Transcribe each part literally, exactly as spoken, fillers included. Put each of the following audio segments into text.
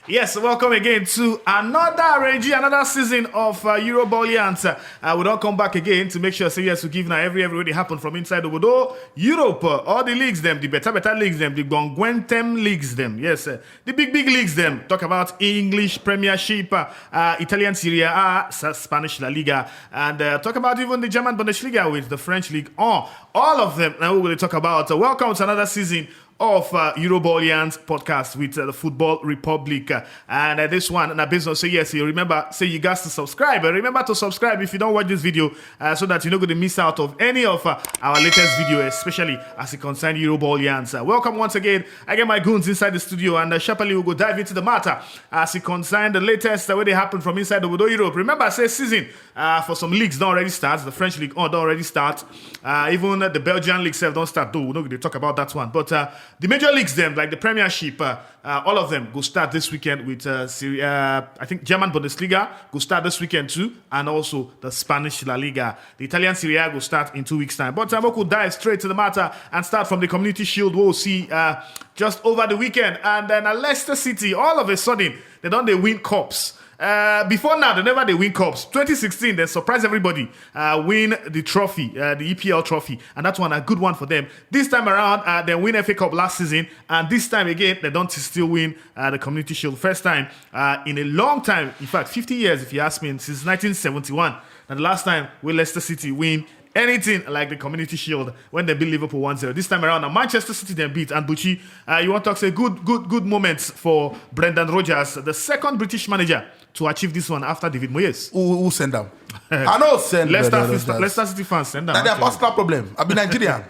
Yes, welcome again to another Reggie, another season of uh, Eurobolians. Uh, we don't come back again to make sure say yes, we give now every every way they happen from inside Obodo, Europe, uh, all the leagues them, the better better leagues them, the Gonguentem leagues them. Yes, uh, the big big leagues them. Talk about English Premiership, uh, uh, Italian Serie A, uh, Spanish La Liga, and uh, talk about even the German Bundesliga with the French League. On all of them, now we're going to talk about. Uh, welcome to another season of uh, Eurobolians podcast with uh, the Football Republic. Uh, and uh, this one, and business say yes, you remember, say you guys to subscribe. Uh, remember to subscribe if you don't watch this video uh, so that you're not going to miss out of any of uh, our latest video, especially as it concerns Eurobolians. Uh, welcome once again. I get my goons inside the studio and uh, sharply we'll go dive into the matter as it concerns the latest uh, where they happen from inside the world of Europe. Remember, I say season uh, for some leagues don't already start. The French league on don't already start. Uh, even the Belgian league self don't start though. We're not going to talk about that one. But uh, the major leagues them like the Premiership, uh, uh, all of them go start this weekend with uh, Serie, uh, I think German Bundesliga go start this weekend too, and also the Spanish La Liga. The Italian Serie A go start in two weeks time. But uh, we could dive straight to the matter and start from the Community Shield. We'll see uh, just over the weekend, and then uh, Leicester City all of a sudden they don't they win cups. Uh, before now, they never they win cups. twenty sixteen, they surprised everybody, uh, win the trophy, uh, the E P L trophy, and that's one a good one for them. This time around, uh, they win F A Cup last season, and this time again, they don't still win uh, the Community Shield. First time uh, in a long time, in fact, fifty years, if you ask me, since nineteen seventy-one. And the last time we Leicester City win anything like the Community Shield when they beat Liverpool one zero. This time around, now Manchester City then beat and Buchi. Uh, you want to say good, good, good moments for Brendan Rodgers, the second British manager to achieve this one after David Moyes. Who, who send them? I know send Leicester, Brendan Rodgers. Leicester City fans send them. That's their personal problem. I be Nigerian.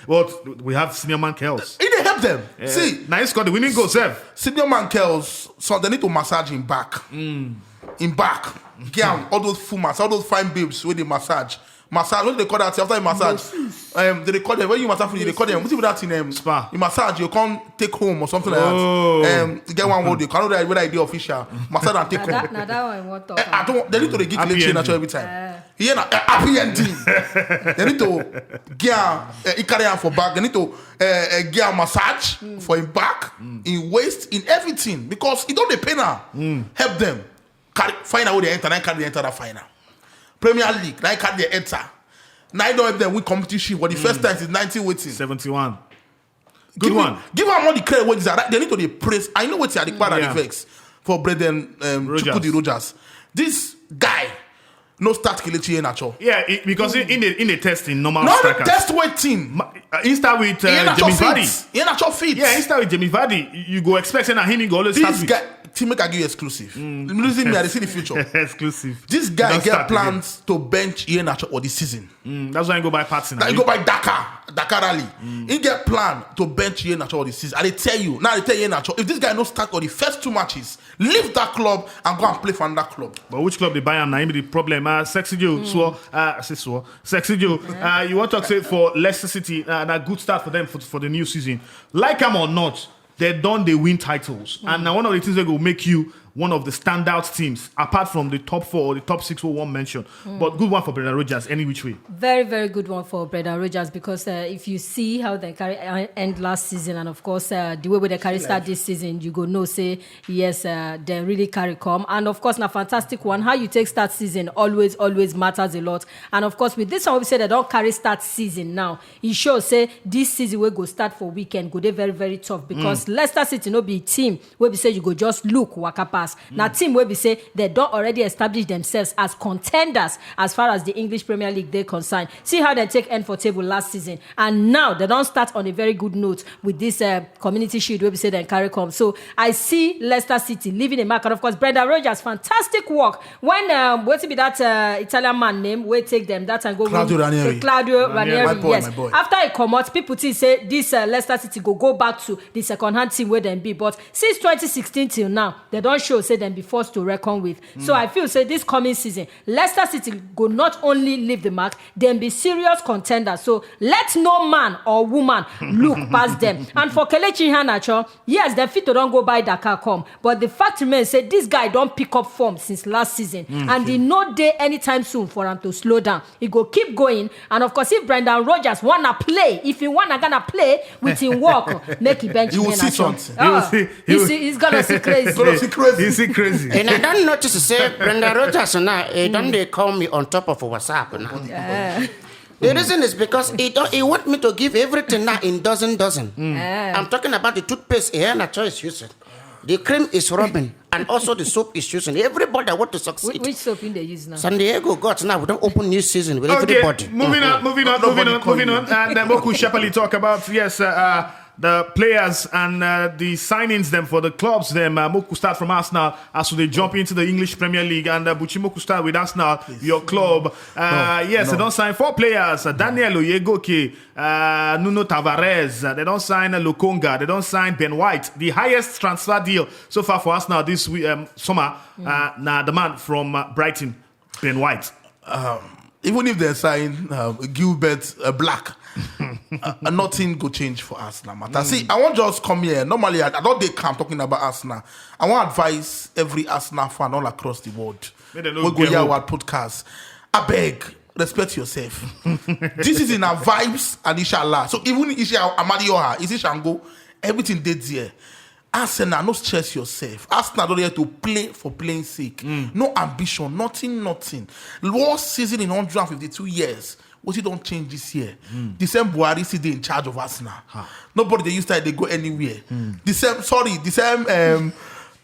Well, we have senior man Kells. He dey help them. Yeah. See, now he scored the winning goal, Sev. Senior man Kells, so they need to massage him back. Mm. Him back. Get all those full massage, all those fine babes where they massage. Massage, what do they call that after a massage? Um, they call them, when you massage for you, they call them, what's with that in um, spa? You massage, you can't take home or something like that. Oh. Um, you get one word, you can't know that whether I do official. Massage and take home. That, now that one, what talk? Eh, I don't, they need to dey give Happy ending. Every time. Eh. Yeah, na uh, happy ending. They need to get uh, carry am for back. They need to uh, uh, get a massage mm. for him back, mm. in waist, in everything because he don't dey pain am. Mm. Help them carry final wey dey enter, na carry dey enter that final. Premier League, na carry dey enter. Na don help them win competition for the mm. first time since nineteen waiting. seventy-one. Good give one. Me, give am all the credit wey deserve. They need to dey praise. I know wetin I dey para yeah. Vex for Brendan um, Rodgers. Chukwudi Rodgers. This guy no start Kelechi Iheanacho. Yeah, it, because in, in the in the test in normal no strikers. Test waiting. Ma, uh, he start with uh, Jamie Vardy. Iheanacho fit. Yeah, he start with Jamie Vardy. You go expect say na him he go always this start guy, with. Team make I give you exclusive. Mm. Losing me, I dey see the future. Exclusive. This guy get plans again. To bench Iheanacho for this season. Mm, that's why I go buy Patson. Like go buy Dakar, Dakar Rally. Mm. He get plan to bench Iheanacho all the season. I dey tell you now. I dey tell Iheanacho if this guy no start all the first two matches, leave that club and go and play for another club. But which club they buy him? Now him be the problem. Uh, Sexy Joe, mm. Swore, uh, I say swore. Sexy Joe, yeah. Uh, you want to say for Leicester City, uh, and a good start for them for, for the new season. Like him or not, they don't they win titles, mm. And now one of the things that will make you one of the standout teams apart from the top four or the top six we won't mention. Mm. But good one for Brendan Rodgers any which way. Very, very good one for Brendan Rodgers because uh, if you see how they carry uh, end last season and of course uh, the way they carry start this season, you go know say yes, uh, they really carry come. And of course, na fantastic one. How you take start season always, always matters a lot. And of course, with this one, we say they don't carry start season now. It shows say this season we go start for weekend go dey very, very tough because mm. Leicester City no be a team wey be say you go just look waka pass. Mm. Na team wey be say they don already establish themselves as contenders as far as the English Premier League dey concerned. See how they take end for table last season and now they don start on a very good note with this uh, Community Shield wey be say they carry come. So I see Leicester City leaving a mark and of course Brendan Rodgers fantastic work when um, wetin be that uh, Italian man name wey take them that time go Claudio win Ranieri. Claudio Ranieri, yes. After he comot, people think say this uh, Leicester City go go back to the second hand team wey dem be but since twenty sixteen till now they don show show say dem be forced to reckon with. So I feel say this coming season, Leicester City go not only leave the mark, dem be serious contenders. So let no man or woman look past them. And for Kelechi Iheanacho, yes, dem fit to don go buy Dakar come, but the fact remains say this guy don pick up form since last season, and e no dey anytime soon for am to slow down. E go keep going, and of course, if Brendan Rodgers wanna play, if he wanna gonna play with him work, make he bench. You will Iheanacho. see something. Ah, see- he see, he's gonna see crazy. Gonna see crazy. Is it crazy? And I don't notice to say Brendan Rodgers now. He don't they call me on top of WhatsApp now. The reason is because he don't, he want me to give everything now in dozen dozen. I'm talking about the toothpaste Iheanacho is using. The cream is rubbing, and also the soap is using. Everybody want to Which, succeed. Which soap in they use now? San Diego got now. We don't open new season with Okay, everybody. moving on, moving on, moving Nobody on, call moving you. on. And uh, Moku Shepperly talk about, yes, uh, uh, the players and uh, the signings them for the clubs. Them uh, Moku start from Arsenal as they jump into the English Premier League, and uh, Buchi Moku start with Arsenal, your club. Uh, yes, they don't sign four players: uh, Daniel Oyegoke, uh, Nuno Tavares. Uh, they don't sign uh, Lokonga. They don't sign Ben White. The highest transfer deal so far for Arsenal this week, um, summer. Uh, now the man from uh, Brighton, Ben White. Even if they sign um, Gilbert uh, Black, uh, nothing go change for Arsenal matter. See, I want just come here. Normally, I, I don't dey calm talking about Arsenal. I want advise every Arsenal fan all across the world. Make dem no We go get hear hope. our podcast. I beg, respect yourself. This is in our vibes and inshallah. So even Isha Amadioha, is it Shango? Everything dey there. Arsenal, no stress yourself. Arsenal don't here to play for playing sake. No ambition, nothing, nothing. Worst season in one hundred fifty-two years. What you don't change this year? The same Buhari still dey in charge of Arsenal. Nobody they used to they go anywhere. The same, sorry, the same. Um,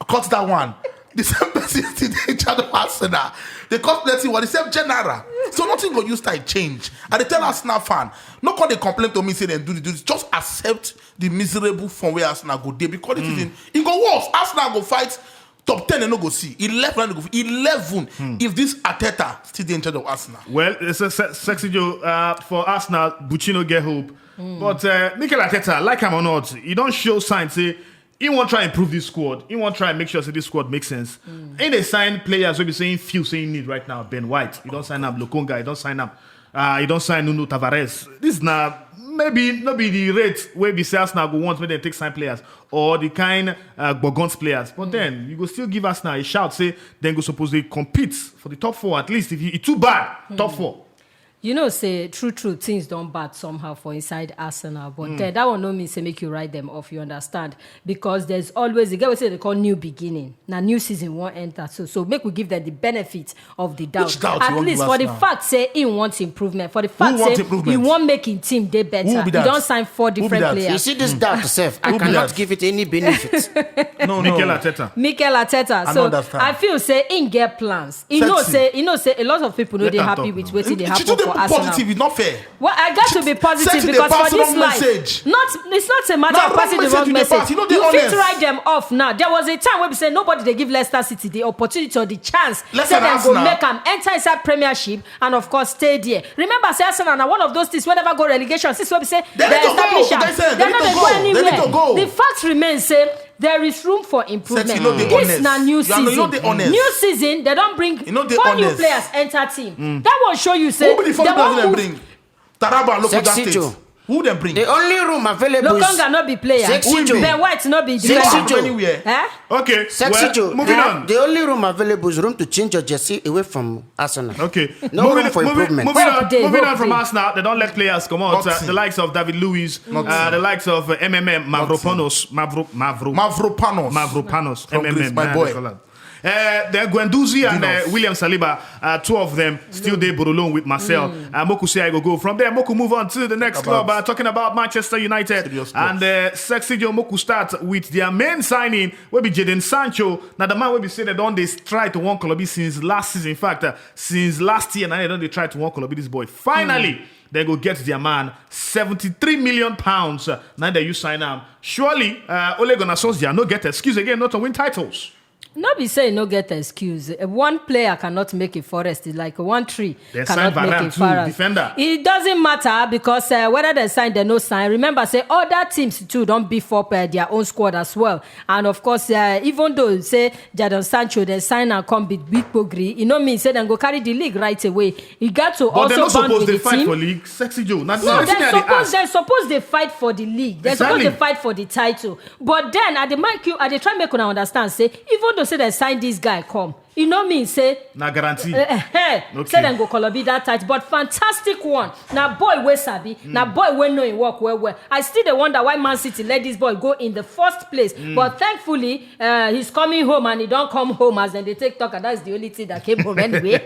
cut that one. The same person still dey in charge of Arsenal. They cut plenty one. The same general. So nothing go use to change. And they tell Arsenal fan, no come they complain to me say they do the do this. Just accept the miserable form where Arsenal go dey because this season it go worse. Arsenal go fight top ten and no go see eleven and go eleven if this Arteta still dey in charge of Arsenal. Well, it's a se- sexy Joe uh, for Arsenal. Buchino get hope, but uh, Mikel Arteta, like him or not, he don't show signs say he want try improve this squad. He want try make sure say this squad makes sense. And they sign players we be saying few saying need right now. Ben White, you don't sign up. Lokonga, you don't sign up. Uh, you don't sign Nuno Tavares. This now maybe not be the rate where we say Arsenal go want when they take sign players or the kind uh, Bogons players. But then you go still give Arsenal a shout. Say then go suppose they compete for the top four at least. If you, it's too bad, top four. You know say true true things don't bad somehow for inside Arsenal, but then that one no mean say make you write them off. You understand? Because there's always the get what they call new beginning. Now new season won't enter, so so make we give them the benefit of the doubt. Which doubt you At wan least give for the Arsenal? Fact say he wants improvement. For the fact want say improvement? He want make him team dey better. Who be He that? Don't sign four Who be different that? players. You see this doubt self. I Who be cannot that? Give it any benefit. No, Mikel no. Arteta. Mikel Arteta. I So no understand. I feel say he get plans. He know Sexy. Say he know say a lot of people know Let they am happy talk with now. wetin dey She happen too dey for Arsenal. Positive, it's not fair. Well, I got to be positive Sexy dey because for pass this wrong life, message. Not it's not a matter Na of wrong passing the message wrong you dey message. Pass. You no dey You fit honest. Write them off now. There was a time when we say nobody they give Leicester City the opportunity or the chance. Less Say than they go Arsenal. Make them enter inside Premiership and of course stay there. Remember, say Arsenal are one of those things. Whenever go relegation, since we say They they, need to go. Establish am. They said They they no need dey to Go go. They need anywhere. to go. The fact remains say there is room for improvement. Sexy, no dey This honest. Na new You are season. No, you no dey honest. New season. They don't bring You no dey four new honest. Players enter team. That one show you say Who be the four they players won't they move. Bring? Taraba, Lokoja Sexy State. Joe. Who them bring? The only room available is Lokonga no be player. Sexy Joe. Ben White no be Sexy defender. Joe. Anywhere. Eh? Okay, Sexy well, Joe. moving the, on. The only room available is room to change your jersey away from Arsenal. Okay. No moving, room for moving, improvement. moving on, Hope dey, moving on hope from dey. Arsenal, they don't let players come out. Uh, Nothing. The likes of David Luiz, uh, Nothing. the likes of uh, M M M, Mavropanos, Mavro, Mavro, Mavropanos. Mavropanos, From M M M, Greece, my uh, boy. they call am. Uh, the Guendouzi and uh, Dinos. William Saliba, uh, two of them still dey Borolon with Marcel. Uh, Moku say I go go from there. Moku move on to the next About club. Uh, talking about Manchester United Serious club. And uh, Sexy Joe Moku start with their main signing, will be Jadon Sancho. Now the man will be saying they don't they try to one club since last season. In fact, uh, since last year, now they don't they try to one club this boy. Finally, they go get their man seventy-three million pounds. Uh, now that you sign him, surely uh, Ole Gunnar Solskjaer no get excuse again not to win titles. No be say e no get excuse. Eh, one player cannot make a forest. It's like one tree They sign cannot make a Varane too, forest. Defender. It doesn't matter because uh, whether they sign, they no sign. Remember, say other teams too don't beef up uh, their own squad as well. And of course, uh, even though say Jadon Sancho they sign and come beat Big Pogri, you know me say then go carry the league right away. You got to But they're also not bond supposed with to the fight team. For league. Sexy Joe. Not No, the they're thing I dey supposed ask. They're supposed to fight for the league. They're supposed Exactly. To fight for the title. But then at the mind you, I dey try make una understand say even though say they sign this guy come, you know me say Na guarantee. Eh, eh, eh, Okay. Say dem go kolobi that tight, but fantastic one. Na boy wey sabi, na boy wey know him work well well. I still dey wonder why Man City let this boy go in the first place. But thankfully, uh, he's coming home and he don come home as dem dey take talk, and that's the only thing that came home anyway.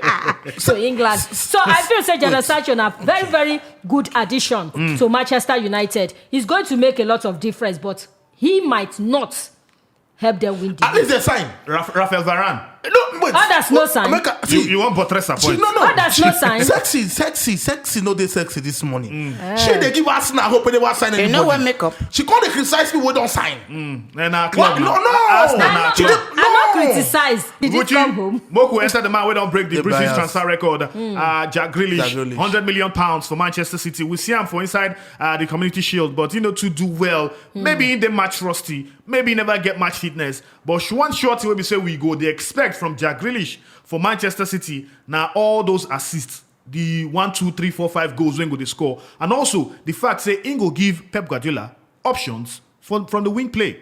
So England. So I feel say Jadon Sancho na very very good addition to Manchester United. He's going to make a lot of difference, but he might not help them win the At least they sign. Raf- Rafael Varane. No, wait. Others no sign. Make a- You, see, you want buttress a she, point? No, no. Others she, no sign. Sexy, sexy, sexy. No, they sexy this morning. She they give Arsenal hope they never sign You anybody. Know what makeup? She called the criticize people wey don't sign. And our What? club No, now. no. Arsenal I now. no, She I dey- no no. Criticize. Did this Gucci, come home? Moku enter the man wey don break the The British bias. Transfer record. Uh, Jack Grealish, Jack Grealish. hundred million pounds for Manchester City. We see him for inside uh, the Community Shield, but you know to do well. Maybe he dey match rusty. Maybe he never get match fitness. But she one sure thing wey be say we go dey expect from Jack Grealish for Manchester City. Now all those assists, the one, two, three, four, five goals wey go dey score, and also the fact say he go give Pep Guardiola options from from the wing play.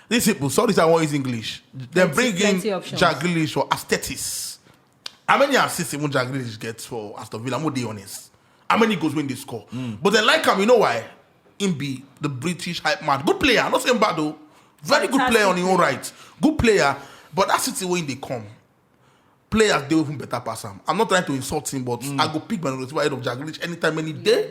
These people, sorry, I want use English. They Plenty, bring in plenty options. Jack Grealish for aesthetics. How many assists even Jack Grealish gets for Aston Villa? I'm gonna be honest. How many goals when they score? But they like him, you know why? Him be the British hype man. Good player, I'm not saying bad though. Very good player on his own right. Good player, but that City when they come, players they even better pass him. I'm not trying to insult him, but I go pick Bernardo Silva ahead of Jack Grealish anytime, any day.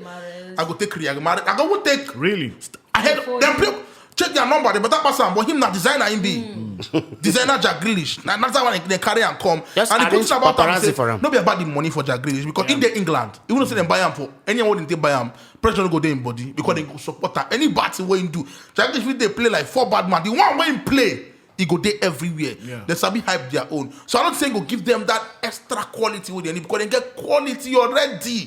I go take Riyad Mahrez. I go take Really? Ahead them play. Check their number, they better pass am, but him na designer him be. Designer Jack Grealish. Na that's why they carry and come. Just And the good arrange thing about am paparazzi say for am. No be about the money for Jack Grealish because in the England, even though say they buy am for anyone they buy am, pressure no go dey in body because they go support am. Any bad thing wey him do, Jack Grealish fit dey play like four bad man. The one wey him play, he go dey everywhere. Yeah. They sabi hype their own. So I don't say go give them that extra quality wey they need because they get quality already.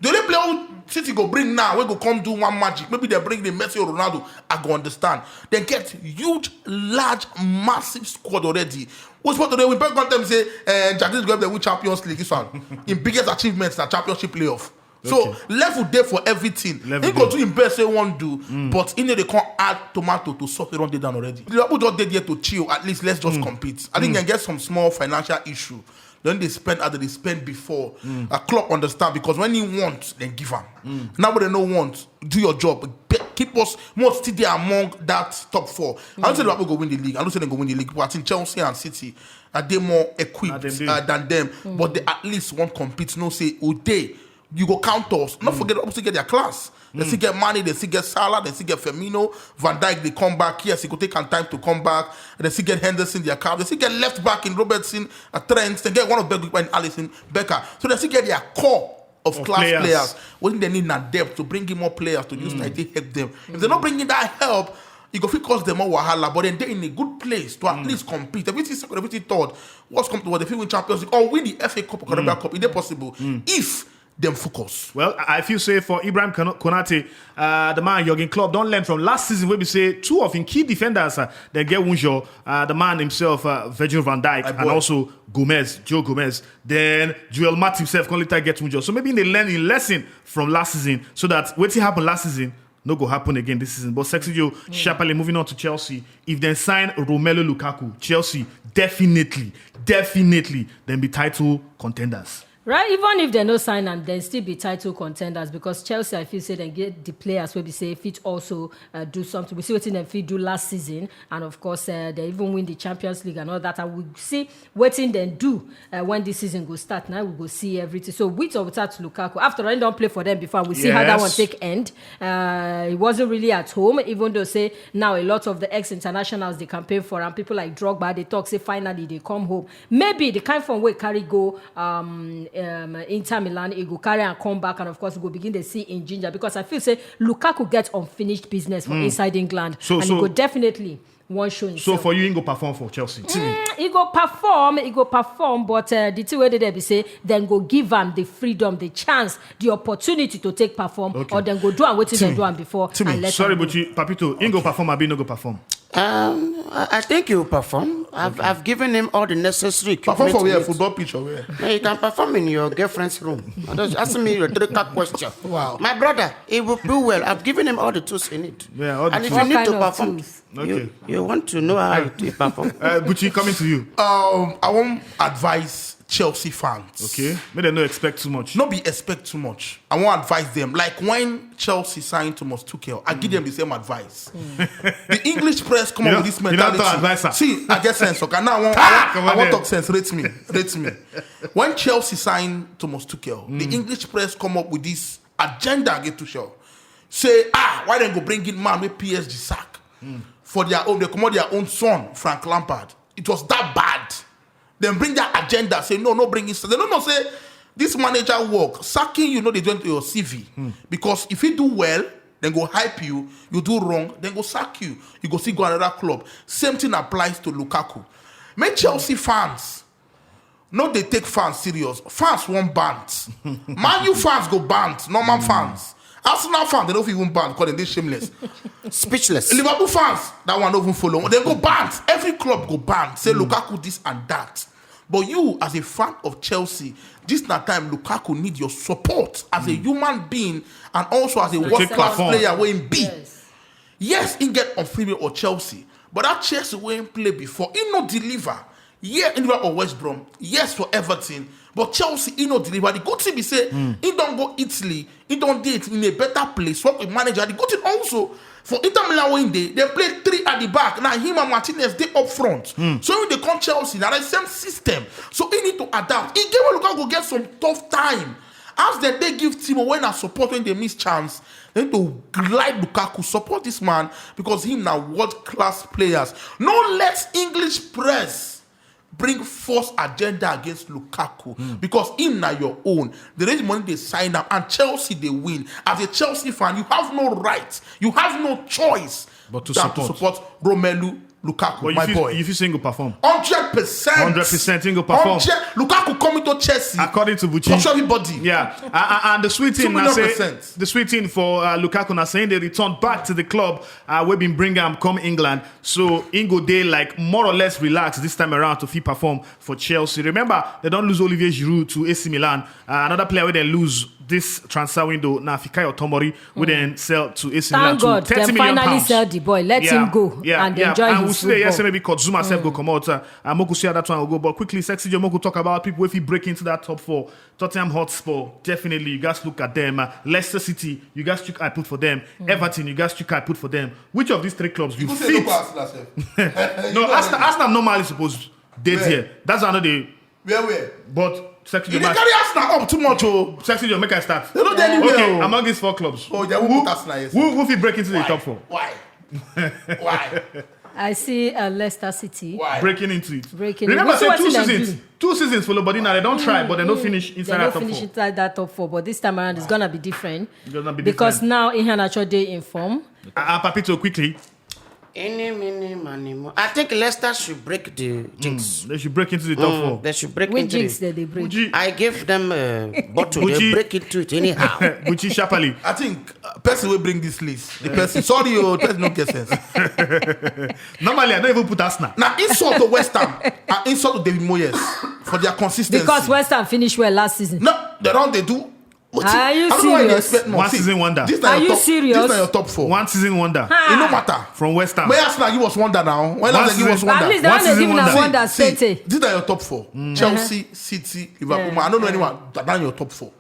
The only player who City go bring now, we go come do one magic. Maybe they bring the Messi or Ronaldo. I go understand. They get huge, large, massive squad already. What's what today? We back on them say uh, Jack Grealish go help them win Champions League. This one, in biggest achievements na championship playoff. So level there for everything. Level He go dey. Do him best say one do, but he know they can't add tomato to sauce they don't dey down already. Liverpool just dey there to chill. At least let's just compete. I think they get some small financial issue. Then they spend as they spend before. A club understand because when he want, then give him. Now what they no want, do your job. Be- Keep us more still there among that top four. I don't say Liverpool go win the league. I don't say they go win the league. But I think Chelsea and City are they more equipped Na dem dey. Uh, than them. But they at least won't compete. No say Uday, you go count us. Not forget, obviously get their class. They still get Mane, they still get Salah, they still get Firmino, Van Dijk. They come back. Yes, it could take some time to come back. They still get Henderson, their cap. They still get left back in Robertson, uh, Trent. They get one of the big in Alisson Becker. So they still get their core of class players. Players. What they need na depth to bring in more players to use like they help them. If they not bring in that help, it go fit cause them more wahala, but then they in a good place to at least compete. Everything second, everything third. What's come to what? If you win Champions League or win the F A Cup or Carabao Cup, is it possible? If them focus. Well, I I feel say for Ibrahim Kono- Konate, uh, the man Jurgen Klopp don't learn from last season. We be say two of him key defenders uh, they get wunjo. Uh, the man himself, uh, Virgil van Dijk, and boy. Also Gomez, Joe Gomez. Then Joel Matip himself can later get wunjo. So maybe they learn a lesson from last season, so that what happened last season no go happen again this season. But Sexy Joe, sharply moving on to Chelsea. If they sign Romelu Lukaku, Chelsea definitely, definitely, then be title contenders. Right, even if they no sign and they still be title contenders because Chelsea, I feel say they get the players will be say fit also uh, do something. We see what them fit do last season, and of course uh, they even win the Champions League and all that. And we see what them do uh, when this season go start. Now we go see everything. So with or without Lukaku, after all, he don't play for them before. We see how that Yes. One take end. Uh, he wasn't really at home, even though say now a lot of the ex-internationals they campaign for, and people like Drogba they talk say finally they come home. Maybe the kind from way carry go um, um, Inter Milan, he go carry and come back, and of course, we go begin to see in ginger, because I feel say Lukaku get unfinished business for inside England, So- and so- he go definitely one show So himself. for you, he go perform for Chelsea. Mm, he go perform, he go perform, but uh, the thing wey dey there be say then go give am the freedom, the chance, the opportunity to take perform, Okay. or then go do am wetin dem do am before Timmy, and let sorry, am go. But you, Papito, he go perform, abi no go perform. Um, I, I think you perform. I've, I've given him all the necessary Perform equipment. for he where? needs. Football pitch or where? No, you can perform in your girlfriend's room. And just ask me your tricky question. Wow. My brother, he will do well. I've given him all the tools he needs. Yeah, all the and if tools. you need What to kind of perform, tools? you, Okay. you want to know how to perform. Uh, Buchi, coming to you. Um, I wan advise Chelsea fans. Okay, make dem no expect too much. No be expect too much. I wan advise them. Like when Chelsea signed Thomas Tuchel, I give them the same advice. The English press come You up know- with this you know mentality. to advise her. See, I get sense. Okay, now I want, Ah, I come want, on I want there. Talk sense. Rate me, rate me. When Chelsea signed Thomas Tuchel, the English press come up with this agenda against Tuchel. Say, ah, why dem go bring in man wey P S G sack for their own? They comot their own son, Frank Lampard. It was that bad. Dem bring that agenda. Say no, no bring in. They don't know say this manager work. Sacking you, no dey join to your C V, because if you do well, dem go hype you. You do wrong, dem go sack you. You go still go another club. Same thing applies to Lukaku. Make Chelsea fans no dey take fans serious. Fans wan bant. Man U fans go bant. Normal fans. Arsenal fans, dem no fit even bant because dem dey shameless. Speechless. Liverpool fans, that one no even follow. Dem go bant. Every club go bant. Say Lukaku this and that. But you, as a fan of Chelsea, this na time Lukaku need your support as a human being and also as a world take class perform. Player wey him be. Yes. Yes, he get unfamiliar or Chelsea, but that Chelsea wey him play before, he no deliver. Yeah, he deliver for West Brom. Yes, for Everton, but Chelsea he no deliver. The good thing be say he don go Italy, he don dey in a better place. Work with manager. The good thing also for Inter Milan wey he dey, they play three at the back. Now him and Martinez dey up front. So when they come Chelsea, na the same system. So he need to adapt. He get where Lukaku go get some tough time. As dem dey give Timo when I support when they miss chance, dem to glide Lukaku, support this man because him na world class players. No let English press bring false agenda against Lukaku because him na your own. They raise money, they sign am, and Chelsea they win. As a Chelsea fan, you have no right, you have no choice But to than support. to support Romelu Lukaku, But you my feel, boy. You feel say he go perform. Hundred percent. Hundred percent he go perform. Lukaku coming to Chelsea. According to Buchi. Touch everybody. Yeah, and, and the sweet thing Two na million say percent. The sweet thing for uh, Lukaku na saying they return back to the club uh, wey been bring am come England. So he go dey like more or less relaxed this time around to fit perform for Chelsea. Remember, they don lose Olivier Giroud to A C Milan. Uh, another player wey dem lose this transfer window na Fikayo Tomori, wey dem sell to A C Milan Thank God, to thirty dem million finally pounds. sell the boy. Let Yeah, him go yeah, and yeah. enjoy And we his see the yes, football. Maybe Kurt Zouma self go come out. Uh, and Moku see how that one will go. But quickly, Sexy Joe Moku talk about people if he break into that top four. Tottenham Hotspur, definitely, you guys look at them. Uh, Leicester City, you guys took I put for them. Everton, you guys took I put for them. Which of these three clubs you Who say fit? No pass Arsenal sef? No, Arsenal, Arsenal normally supposed dead Where? here. That's another day. Where where? But Sexy You Joe dey Max- carry Arsenal up too much o. Sexy Joe, make I start. They no dey anywhere Okay, o. Among these four clubs, Oh, they won't who, put Arsenal, yes. who, who fit break into the Why? Top four? Why? Why? I see uh, Leicester City. Why? Breaking into it. Breaking Remember, in. Say Wetin two dem seasons. Do? Two seasons for Lobody now. They don't try, but they don't finish They inside don't that top finish four. Inside that top four, but this time around it's gonna be different. It's gonna be Because different. Now Iheanacho dey in form. Uh, uh, Papito, quickly. Any, many, money, more. I think Leicester should break the jinx. They should break into the top Mm, four. They should break Which into jinx the, that they break? Buchi, I gave them a bottle. They Buchi. Break into it anyhow. Buchi Shapali. I think uh, person will bring this list. The person, sorry, oh, person no get sense. Normally, I don't even put Arsenal. Now insult to West Ham and insult to David Moyes for their consistency. Because West Ham finished well last season. No, they don't. They do. What Are you I don't know why they serious? Expect more. One See, season wonder. This na Are your you top, serious? This na your top four. One season wonder. It no matter. From West Ham. May Arsenal give us wonder now. When One last time give us season- wonder. At least One that one they season give na wonder. wonder See, state. These are your top four. Chelsea, City, Liverpool. I don't know anyone that than your top four.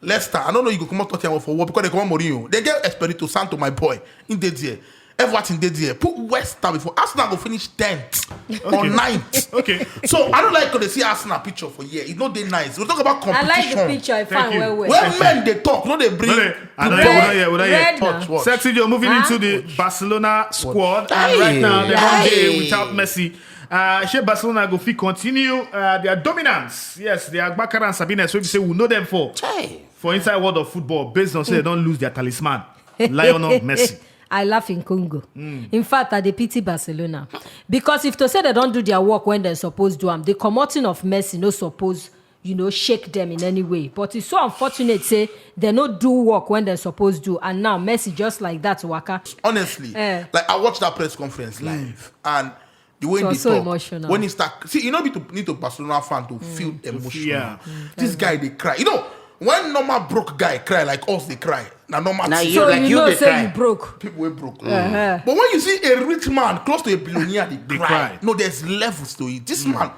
Leicester, I don't know you go come out Tottenham for what because they come out Mourinho. They get Espirito Santo, my boy, in the there. Everton dey there. Put West Ham before. Arsenal go finish tenth or ninth. Okay. So I don't like when they see Arsenal picture for here. It's not dey nice. We talk about I like the competition. Picture. I Thank find you. Well, well. When men they talk, no, they bring. No, they- I don't Red- hear what I hear. red Touch. now. What? Sexy Joe moving Huh? into the Barcelona squad. And Hey, right now, they're one hey. day without Messi. Uh, shey Barcelona go fit continue uh, their dominance. Yes, they are Bakara and Sabines. So we say we know them for Hey. for inside world of football, based on say they don't lose their talisman, Lionel Messi. I laugh in Congo. In fact, I dey pity Barcelona because if to say they don't do their work when they're supposed to, um, the commoting of Messi no suppose you know shake them in any way. But it's so unfortunate say they no do work when they're supposed to, and now Messi just like that waka. Honestly, Eh. Like I watched that press conference live, and the way It they was so talk, emotional. When he start, see, you know, need to need a Barcelona fan to feel emotional. yeah. This guy they cry. You know, when normal broke guy cry like us, they cry. Now normal. Now thing. you So like you you know dey say cry. You broke. People will broke. Uh-huh. But when you see a rich man close to a billionaire, they cry. cry. No, there's levels to it. This man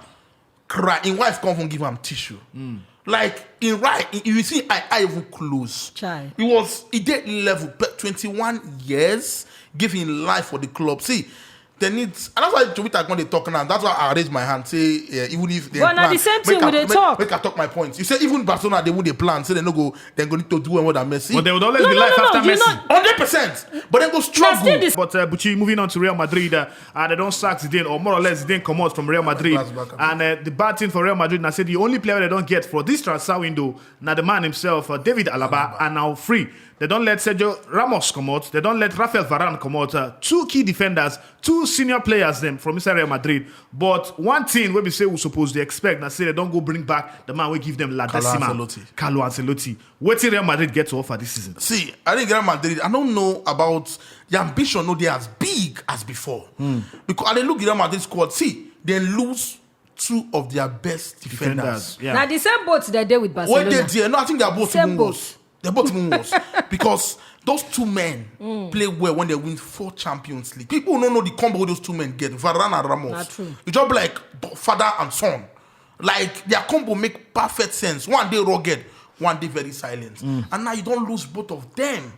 cry. His wife come and give him tissue. Like in right, you see, I, I even close. Chai. It was he did level, but twenty-one years giving life for the club. See, they need, and that's why Jovita going to talk now. That's why I raise my hand. Say yeah, even if they But na plan, the same make thing I- we dey make- talk. Make I talk my point. You say even Barcelona they would they plan. Say they no go. They're going to do more than Messi. But there would always No, be no, life no, no, after you Messi. know- Hundred percent. But then go Na struggle. Still this But uh, Buchi, moving on to Real Madrid, uh, uh, they don't sack Zidane, or more or less Zidane come out from Real Madrid. Glass back. And uh, the bad thing for Real Madrid, and I say the only player they don't get for this transfer window, now the man himself, uh, David Alaba, are now free. They don't let Sergio Ramos come out. They don't let Rafael Varane come out. Uh, two key defenders, two senior players them from inside Real Madrid. But one thing we be say we supposed to expect, now say they don't go bring back the man we give them La Carlo Decima, Ancelotti. Carlo Ancelotti. What did Real Madrid get to offer this season? See, I think Real Madrid. I don't know about the ambition. No, they as big as before. Because I dey look Real Madrid squad. See, they lose two of their best defenders. Yeah. Now the same boat they dey with What Barcelona. They did, no, I think they are both Same even boat. worse. They're both even worse because those two men play well when they win four Champions League. People don't know the combo those two men get. Varane and Ramos. Not true. You just be like b- father and son. Like their combo make perfect sense. One day rugged, one day very silent. And now you don't lose both of them.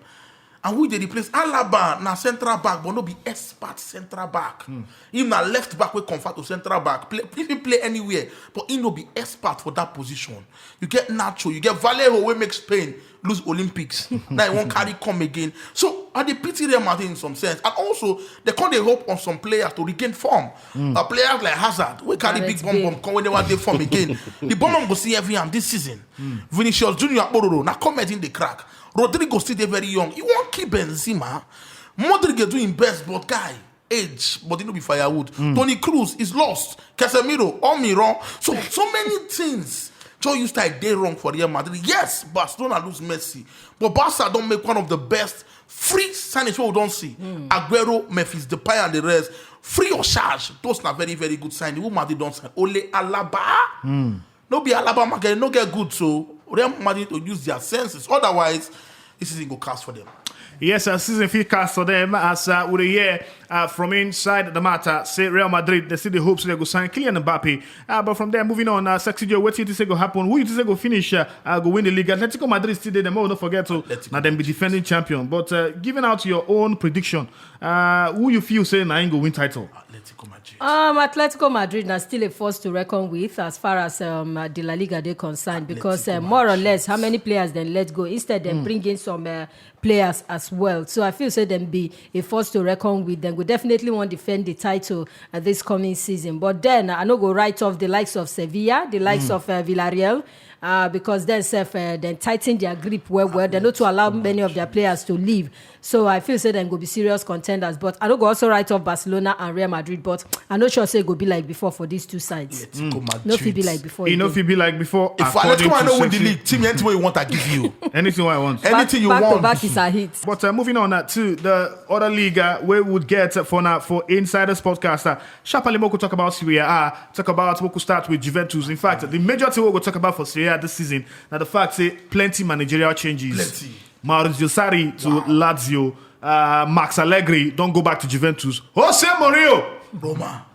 And who they replace? Alaba na central back, but no be expert central back. Him na left back wey convert to central back. Play, if he play anywhere, but he no be expert for that position. You get Nacho, you get Vallejo wey make Spain lose Olympics. Now he won't carry come again. So I dey pity Real Madrid in some sense. And also, they can't dey hope on some players to regain form. Uh, players like Hazard, we carry Gareth big bomb Bale. bomb come when they want dey form again. The bomb bomb go see every am this season. Vinicius Junior Akpororo, na comment in the crack. Rodrigo still dey very young. You won't keep Benzema. Modric dey do him best, but guy, age, but he no be firewood. Toni Kroos is lost. Casemiro, Almiron. So so many things. Joe you style dey wrong for Real Madrid. Yes, Barcelona lose Messi, but Barca don't make one of the best free signings we don't see. Aguero, Memphis Depay, and the rest. Free or charge, those are very very good signing. Who Madrid don't sign? Ole Alaba. No be Alaba market, no get good. So Real Madrid to use their senses. Otherwise, this season go cast for them. Yes, uh, season fit cast for them as uh, we dey hear uh, from inside the matter. Say Real Madrid, they see the hopes they go sign Kylian Mbappe. Uh, but from there, moving on, uh, Sexy Joe, what you think say go happen? Who you think say go finish? Uh, uh, go win the league? Atletico Madrid still there. Them all don't forget to Atletico now them be defending champion. But uh, giving out your own prediction, uh, who you feel say na him go win title? Atletico Madrid. Um, Atletico Madrid are still a force to reckon with as far as um, uh, the La Liga they concerned because uh, Atletico more or Madrid. Less how many players then let go. Instead, then bring in some uh, players as well. So I feel say them be a force to reckon with. Then we definitely want to defend the title uh, this coming season. But then I no go write off the likes of Sevilla, the likes of uh, Villarreal. Uh, because then self uh, then tighten their grip well well. They not to allow many of their players to leave. So I feel say them go be serious contenders. But I don't go also write off Barcelona and Real Madrid. But I no sure say it go be like before for these two sides. Atletico Madrid. No fit be like before. It no Again. fit be like before. If according Atletico to no win the Sexy. League, team anything wey you want, I give you. Anything I want. Back, Anything you back want. To back is a hit. But uh, moving on uh, to the other league uh, where we would get uh, for now for Insiders Podcast. Uh, Sharply Moko talk about Serie A, talk about Moko start with Juventus. In fact, the major thing we go talk about for Serie A this season now the fact say plenty managerial changes. Plenty. Maurizio Sarri to Lazio. Uh, Max Allegri don't go back to Juventus. Jose Mourinho, Roma.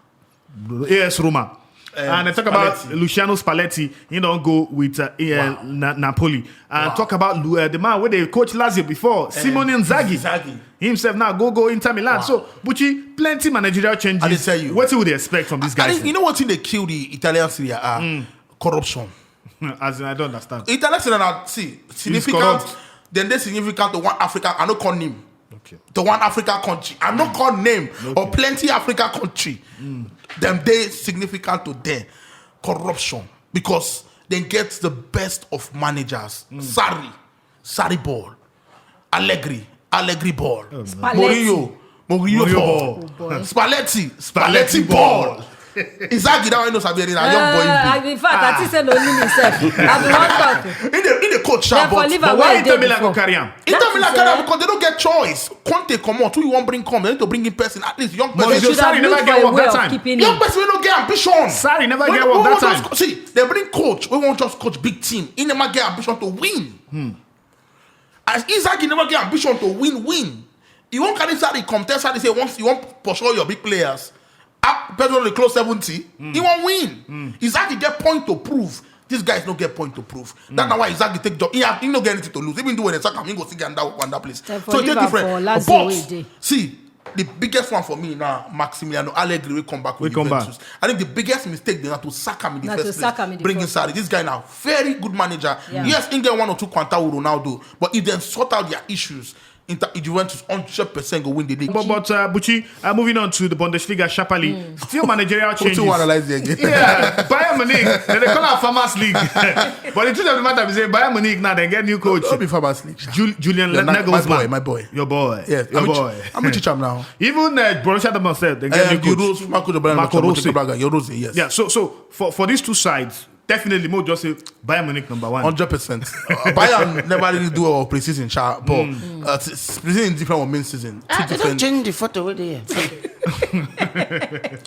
A S Roma. And I talk about Luciano Spalletti. He don't go with uh, uh, Na- Napoli. And talk about Lu- uh, the man where they coach Lazio before, Simone Inzaghi. He himself now go go Inter Milan. So, Buchi, plenty managerial changes. I dey tell you. What would they expect from these guys? You know what thing they kill the Italian Serie A? Corruption. As in, I don't understand. Italian Serie A, see, significant. Then they significant to one Africa. I no call name. Okay. To one Africa country. I no call name or plenty Africa country. Them they significant to them. Corruption. Because they get the best of managers. Sarri, Sarri ball. Allegri, Allegri ball. Mourinho, Mourinho ball. Spalletti, Spalletti ball. Inzaghi, that one no sabi anything. Na young boy he be. In fact, I think say no need himself. I be one talk. He dey he dey coach sharp, but Liverpool, why Inter Milan go carry am? Inter Milan carry am because they don't get choice. Conte comot, who you wan bring come? They need to bring in person, at least young person. Maurizio Sarri never get work that time. Young person wey no get ambition. Sarri never get work that time. See, they bring coach wey wan just coach big team. He never get ambition to win. As Inzaghi never get ambition to win, win. He won't carry Sarri come tell Sarri say once you want pursue your big players, up person dey close seventy, he won't win. Inzaghi get point to prove. These guys no get point to prove. That's why Inzaghi take job. He, have, he no get anything to lose. Even though when they sack him, he go still get another work for another place. So it's just different. But see, the biggest one for me now, Maximiliano Allegri will come back with Juventus. I think the biggest mistake they have to sack him in the first place. Bringing Sarri, this guy now very good manager. Yes, he get one or two Quanta Ronaldo, but if they sort out their issues, Inter Juventus hundred percent go win the league. But, but uh, Buchi, uh, moving on to the Bundesliga, sharply, still managerial changes. To analyze the again. Yeah, Bayern Munich, they call it Farmers League. But the truth of the matter is, say Bayern Munich now they get new coach. Don't be Farmers League. Jul- Julian Nagelsmann, my boy, my boy, your boy, yes, your boy. I'm a teacher now. Even uh, Borussia Dortmund said they get new coach. Marco Rose, Marco Rose, yes. Yeah. So, so for for these two sides, definitely, mo just say Bayern Munich number one. Hundred percent. Uh, Bayern never really do our preseason, sha, but mm. uh, preseason is different from main season. Ah, they don't change the photo with the.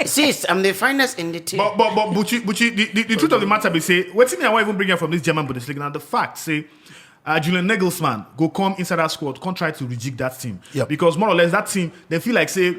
Sis, I'm the finest in the team. But but but Buchi, Buchi, the, the, the truth of the matter be say, what thing I want even bring up from this German Bundesliga now? The fact say, uh, Julian Nagelsmann go come inside that squad, come try to rejig that team. Yep. Because more or less that team, they feel like say.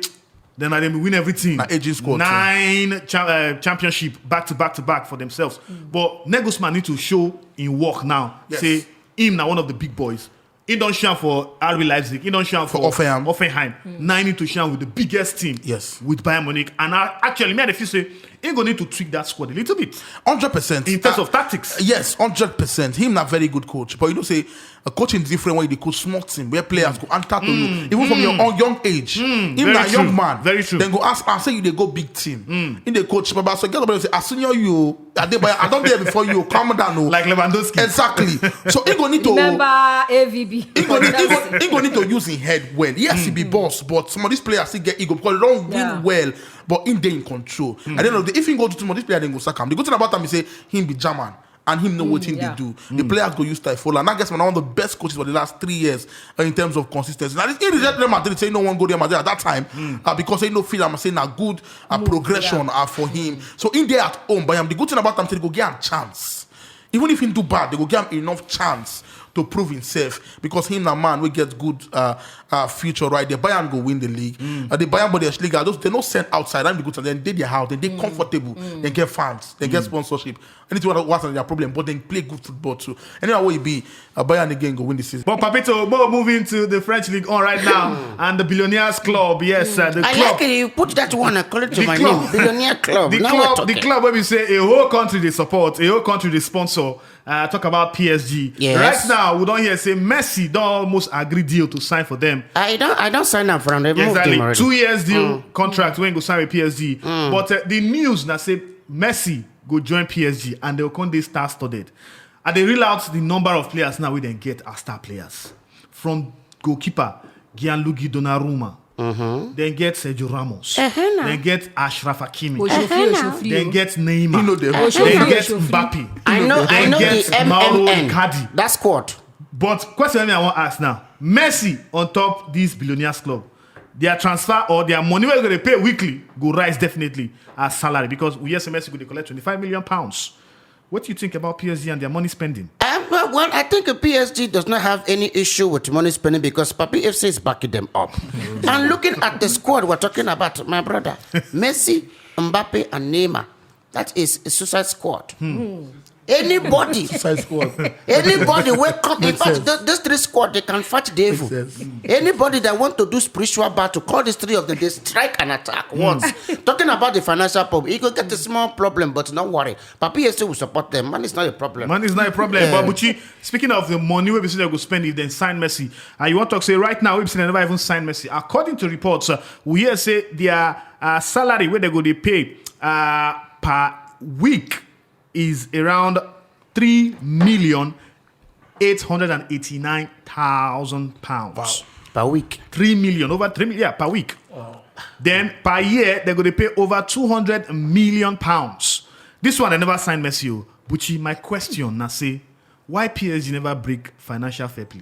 Then I didn't win everything. Na aging squad. Nine cha- uh, championship back to back to back for themselves. Mm. But Nagelsmann need to show in work now. Yes. Say him now one of the big boys. He don't shine for R B Leipzig. He don't shine for, for Hoffenheim. Hoffenheim. Mm. Now he need to shine with the biggest team. Yes. With Bayern Munich. And I, actually, me I feel say he gonna need to tweak that squad a little bit. Hundred percent. In terms uh, of tactics. Yes, hundred percent. Him not very good coach, but you know say. A coaching different when you coach small team where players go enter to mm. you even mm. from your own young age. Mm. If na young man, very true. Then go ask and say you dey go big team. Mm. In the coach, but so get up say as senior you, I dey by I don't there before you. Calm down, no. Like Lewandowski. Exactly. So he go need to remember A V B. He go need, he go, he go need to use his head well. Yes, mm. he be boss, but some of these players still get ego because they don't yeah. win well. But in they in control. Mm. At the end of the day, if he go to some of these players, then go sack him. The good thing about him is say he be German. And him know mm, what him yeah. they do. The mm. players go use Typhola. And that gets one of the best coaches for the last three years uh, in terms of consistency. Now, he reject Real Madrid, say no one go Real Madrid at that time mm. uh, because he no feel I'm saying a good uh, progression yeah. uh, for him. Mm. So in there at home, but the good thing about him, they go get a chance. Even if he do bad, they go give him enough chance to prove himself because him a man will get good uh, uh, future right there. Bayern go win the league. Mm. Uh, the Bayern Bundesliga, those they no send outside. And the good, then they their house, then they mm. comfortable, mm. they get fans, they mm. get sponsorship. Anything what was their problem, but they play good football too. Anyway, what it be, uh, Bayern again go win the season. But Papito, Mo moving to the French League on right now, and the Billionaires Club, yes, uh, the I club. Like you put that one according to the my club, name, Billionaire Club. The now club, the club where we say a whole country they support, a whole country they sponsor. Uh, talk about P S G. Yes. Right now, we don't hear say Messi don't almost agree deal to sign for them. I don't, I don't sign up for them. Exactly, two years deal mm. contract when go sign with P S G. Mm. But uh, the news now say Messi go join P S G and they'll come they star studded. And they reel out the number of players now we then get as star players. From goalkeeper Gianluigi Donnarumma, mm-hmm. then get Sergio Ramos, uh-huh, then get Achraf Hakimi, uh-huh. then get Neymar, you know them. Uh-huh. Then get Mbappe, I know, then I know get the M M N. Mauro Icardi. That squad. But question me I want to ask now: Messi on top this billionaires club, their transfer or their money we're going to pay weekly go rise definitely as salary because we yes Messi go dey collect twenty-five million pounds. What do you think about P S G and their money spending? Um, well, well, I think P S G does not have any issue with money spending because Papi F C is backing them up. And looking at the squad we're talking about, my brother, Messi, Mbappe, and Neymar. That is a suicide squad. Anybody, Suicide squad. anybody wey come. In Makes fact, sense. th- this three squad, they can fight devil. Makes sense. Anybody that want to do spiritual battle, call these three of them. They strike and attack once. Talking about the financial problem, you go get a small problem, but don't worry. Papi S C will support them. Money is not a problem. Money is not a problem. Yeah. But Buchi, speaking of the money we be say they go spend if they sign Messi, and you want to say right now we be say they never even sign Messi. According to reports, uh, we hear say their uh, salary where they go they pay uh, per week is around three million eight hundred and eighty-nine thousand pounds. Per week. Three million, over three million, yeah, per week. Then per year, they're going to pay over two hundred million pounds. This one, they never signed Messi. Oh. Buchi, my question now say, why P S G never break financial fair play?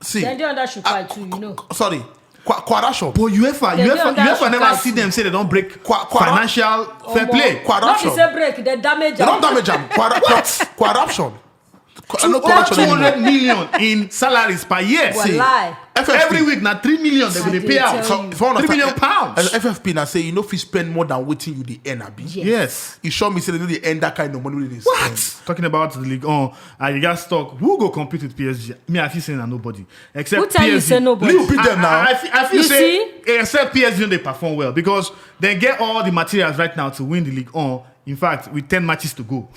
See, Then they under should ah, fight too, you know. Sorry, Qua- corruption. But UEFA, They UEFA, don't dash UEFA never fight. See them say they don't break Qua- Qua- financial fair Omo, play. Not Corruption. be say break, they damage They don't them. Damage them. Quarter, quarter, corruption. Co- No Over corruption two hundred anymore. Million in salaries per year. Well, lie. F F P. Every week, now three million they I will dey pay out. tell So, you. if I understand, Three million pounds. As F F P now say you know if you spend more than what you the earn, abi. Yes. Yes. You show me say they know they earn that kind of money with this. What? Talking about the league on, and you guys talk. Who go compete with P S G? Me, I feel saying that nobody. Except Who tell you P S G. say nobody? Lille beat them now. I, I, feel- I feel You say see? Except P S G, they perform well because they get all the materials right now to win the league on. In fact, with ten matches to go,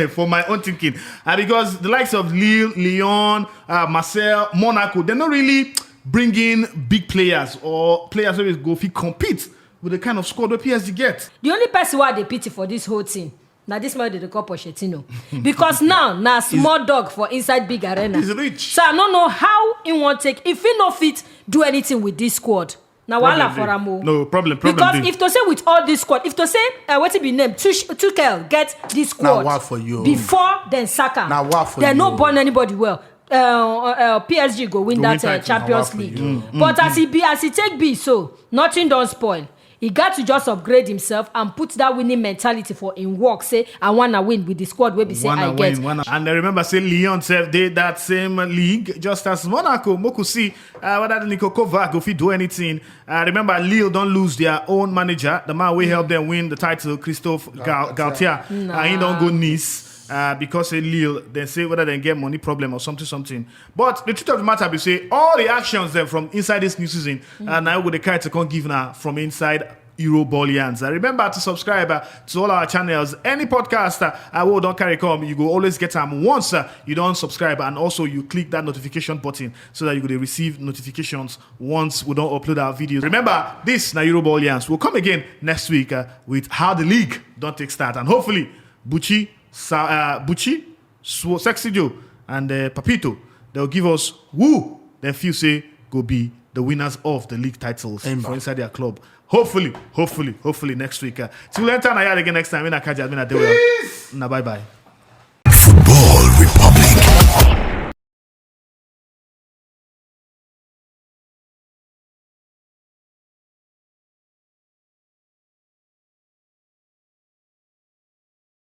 for my own thinking, and because the likes of Lille, Lyon, uh, Marseille, Monaco, they're not really bringing big players or players who go fit compete with the kind of squad that P S G get. The only person why they pity for this whole thing, now this man they call Pochettino. Because now, now small dog for inside big arena. He's rich. So I don't know how he won't take, if he no fit do anything with this squad. Now, wala Problem for dey. Amo. No, problem, problem Because dey. If to say with all this squad, if to say, uh, what it be name, Tuch- Tuchel get this squad Now, what for you? Before then Saka. Now, what for They no you? Born anybody well. Uh, uh, uh, P S G go win Go that win uh, title. Champions Now, what for League. you? But as it be, as it take be so, nothing don't spoil. He got to just upgrade himself and put that winning mentality for him work. Say, I wanna win with the squad where be say Wanna I get. Win, wanna, and I remember say Lyon sef dey that same league, just as Monaco. Moku see uh, whether Niko Kovac go fit do anything. Uh, remember, Lille don't lose their own manager, the man we helped them win the title, Christophe Gal- Galtier. Uh, he don't go Nice. Uh, because say Lille, they say whether they get money problem or something, something. But the truth of the matter be say all the actions then from inside this new season, uh, now with the character can give now from inside Eurobolians. Uh, remember to subscribe uh, to all our channels. Any podcast uh, I will don't carry come, you go always get them once uh, you don't subscribe, and also you click that notification button so that you could receive notifications once we don't upload our videos. Remember, this now Eurobolians will come again next week uh, with how the league don't take start, and hopefully Buchi, Sa- uh, Buchi, Swo- Sexy Joe, and uh, Papito, they'll give us who they feel say go be the winners of the league titles Amen. For inside their club. Hopefully, hopefully, hopefully next week. Uh, till then, time I again next time. In Akaja, in Adewa. Now, bye bye. Football Republic.